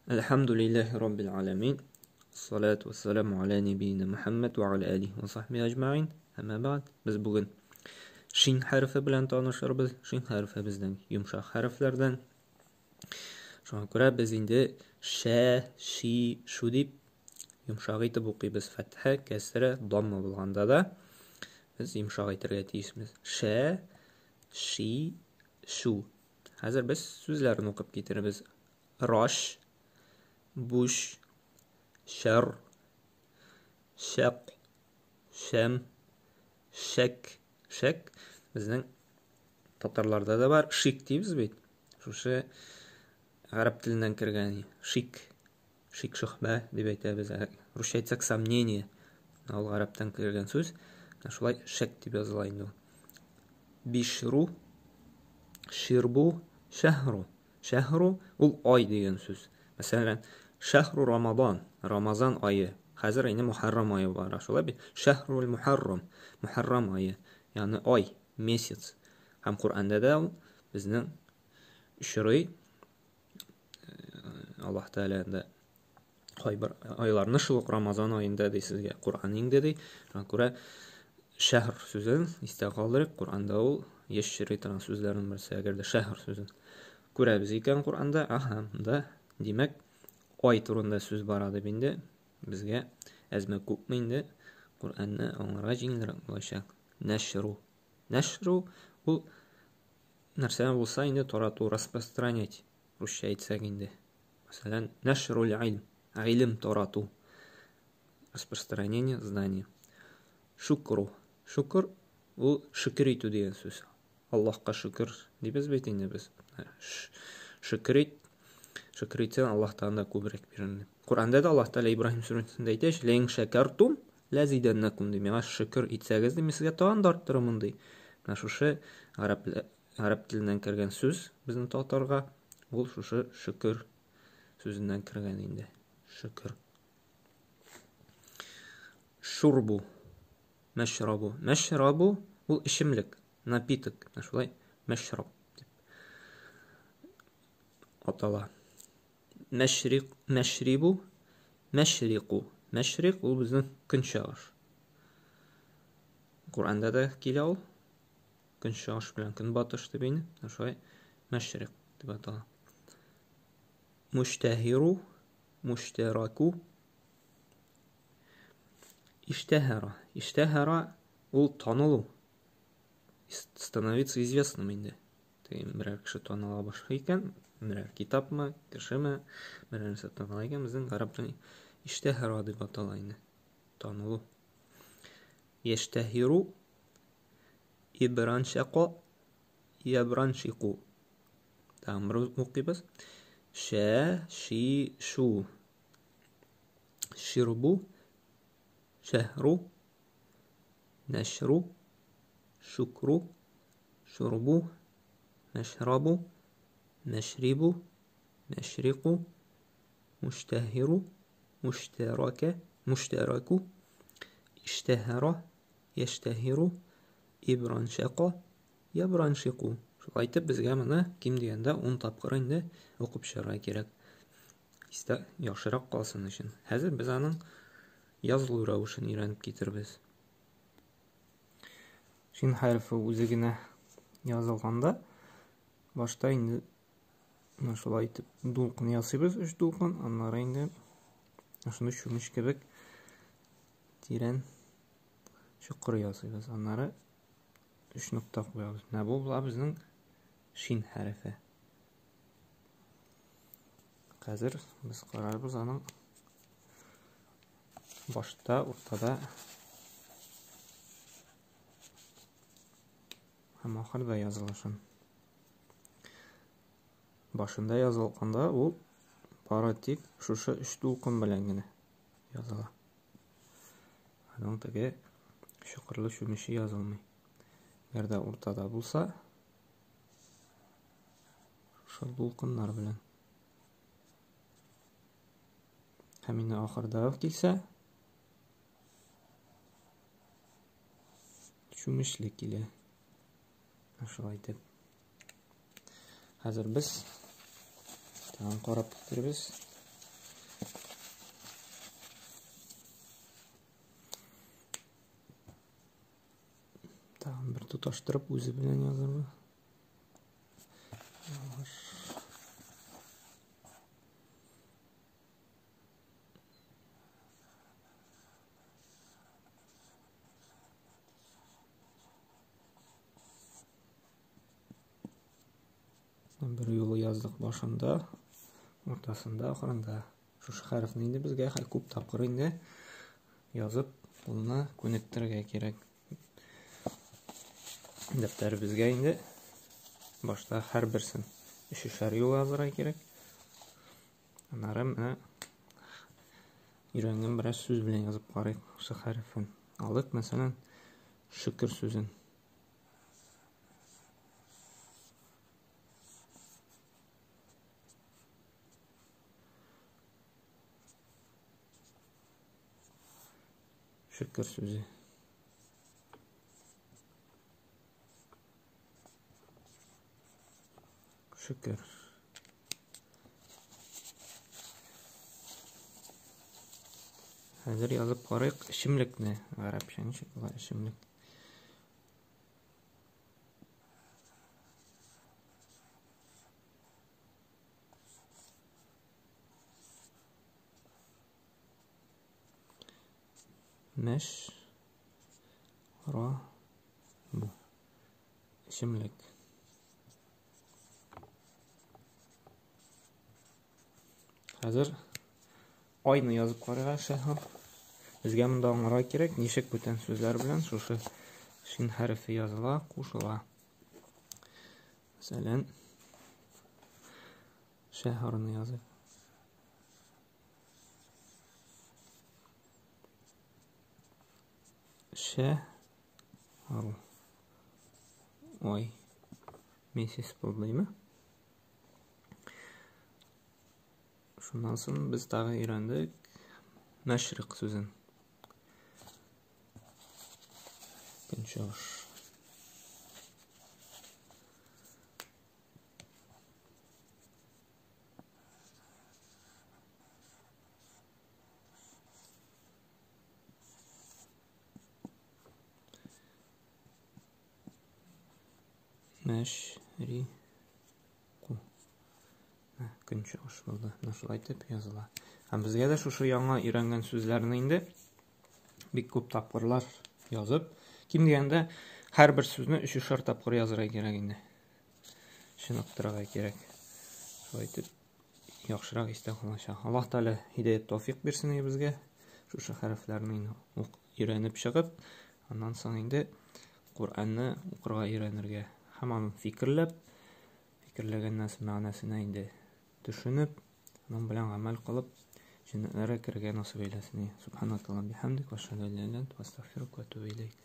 Әлхәмдүлилләһи раббил галәмин. Салату вассаламу аля нәбиина Мухаммад ва аля алихи ва сахбихи әҗмәгыйн. Әмма бәгъд. Без бүген шин хәрефе белән танышырбыз. Шин хәрефе безнең йомшак хәрефләрдән. Шуңа күрә без инде шә, ши, шу дип йомшак итеп укыйбыз. Фәтхә, кәсрә, дамма булганда да без йомшак әйтергә тиешбез. Шә, ши, шу. Хәзер без сүзләрен укып китербез. Раш, буш, шәр, шәк, шәм, шәк, шәк. Безнең татарларда да бар. Шик дибез бит. Шушы гарәп теленнән кергән шик. Шик шөхбә дип әйтәбез. Русча әйтсәк сомнение. Ул гарәптән кергән сүз. Шулай шәк дип языла инде ул. Бишру, ширбу, шәһру. Шәһру ул ай дигән сүз. Мәсәлән, шәһру Рамадан, Рамазан ае. Хәзер инде Мухаррам ае бара, шулай бит? Шәһрул Мухаррам, Мухаррам ае, ягъни ай, месяц. Һәм Коръәндә дә ул безнең очрый. Аллаһ Тәгалә инде кайбер айларны шул ук Рамазан аенда ди сезгә Коръән иңде ди. Шуңа күрә шәһр сүзен истә калдырыйк. Коръәндә ул еш очрый торган сүзләрнең берсе. Әгәр дә шәһр сүзен күрәбез икән Коръәндә, аһа, монда димәк ай турында сүз бара дип инде безгә әзме күпме инде Коръәнне аңларга җиңелрәк булачак. Нәшру. Нәшру ул нәрсә булса инде тарату, распространять, русча әйтсәк инде. Мәсәлән, нәшрул илм, гыйлем тарату, распространение знания. Шукру. Шукр ул шөкер итү дигән сүз. Аллаһка шөкер дибез бит инде без. Шөкер ит. Шөкер итсәң, Аллаһ тагын да күбрәк бирер дип. Коръәндә дә Аллаһ Тәгалә Ибраһим сүрәсендә әйтә, "Ләин шәкәртум ләзидәннәкум" ди. Миңа шөкер итсәгез, ди, мин сезгә тагын да арттырырмын ди. Менә шушы гарәп Гарәп теленнән кергән сүз безнең татарга, ул шушы шөкер сүзеннән кергән инде. Шөкер. Шурбу. Мәшрабу. Мәшрабу ул эчемлек, напиток. Менә шулай мәшраб дип атала. Мәшрик, мәшрибу, мәшрику. Мәшрик ул безнең көнчыгыш. Коръәндә дә килә ул. Көнчыгыш белән көнбатыш дип инде, шулай мәшрик дип атала. Муштаһиру, муштараку, иштәһара. Иштәһара ул танылу. Становиться известным инде. Теге берәр кеше таныла башлый икән, берәр китапмы, кешеме, берәр нәрсә таныла икән, безнең гарәп телендә иштәһара дип атала инде. Танылу. Яштәһиру Ибраншако, ябраншику. Тагын бер укыйбыз. Шә, ши, шу. Ширбу, шәһру, нәшру, шукру, шурбу, мәшрабу, мәшрибу, мәшрику, муштәһиру, муштәрака, муштәраку, иштәһара, Яштәһиру, ибраншака, ябраншику. Шулай итеп, безгә моны ким дигәндә 10 тапкыр инде укып чыгарга кирәк. Истә яхшырак калсын өчен. Хәзер без аның язылу рәвешен өйрәнеп китербез. Шин хәрефе үзе генә язылганда, башта инде менә шулай итеп дулкын ясыйбыз, өч дулкын, аннары инде шуны чүмеч кебек тирән чокыр ясыйбыз. Аннары өч нокта куябыз. Менә бу була безнең шин хәрефе. Хәзер без карарбыз аның башта, уртада һәм ахырда язылышын. Башында язылганда ул бары тик шушы өч дулкын белән генә языла. Аның теге чокырлы чүмече язылмый. Әгәр дә уртада булса, шул дулкыннар белән. Һәм инде ахырда килсә, чүмечле килә. Шулай итеп. Хәзер без тагын карап китербез. Бер тоташтырып үзе белән язырбыз. Бер юлы яздык башында, уртасында, ахырында. Шушы хәрефне инде безгә күп тапкыр инде язып, кулны күнектерергә кирәк. Дәфтәребезгә инде башта һәрберсен өчешәр юл язырга кирәк. Аннары менә өйрәнгән бераз сүз белән язып карыйк шушы хәрефен. Алыйк, мәсәлән, шөкер сүзен. Шөкер сүзе. Шөкер. Хәзер язып карыйк эчемлекне. Гарәпчә ничек була эчемлек? Мәш ра бу эчемлек. Хәзер айны язып карарга шәһәр. Безгә монда аңларга кирәк, ничек бүтән сүзләр белән шушы шин хәрефе языла, кушыла. Мәсәлән, шәһәрне языйк. Шә ару. Ой. Месяц булдымы? Шуннан соң без тагы өйрәндек мәшрикъ сүзен. Көнчыгыш. Мәшрику. Көнчыгыш булды. Менә шулай итеп языла. Һәм безгә дә шушы яңа өйрәнгән сүзләрне инде бик күп тапкырлар язып, ким дигәндә һәрбер сүзне өчешәр тапкыр язырга кирәк инде. Чыныктырырга кирәк. Шулай итеп яхшырак истә калачак. Аллаһ Тәгалә һидәят тәүфик бирсен безгә. Шушы хәрефләрне инде ук өйрәнеп чыгып, аннан соң инде Коръәнне укырга өйрәнергә һәм аны фикерләп, фикерләгәннән соң мәгънәсенә инде төшенеп, аның белән гамәл кылып, җәннәтләргә керергә насыйп әйләсен. Субханакаллаху бихамдик ва ашһаду ан ла иляха илля анта астагфирука ва атубу илейк.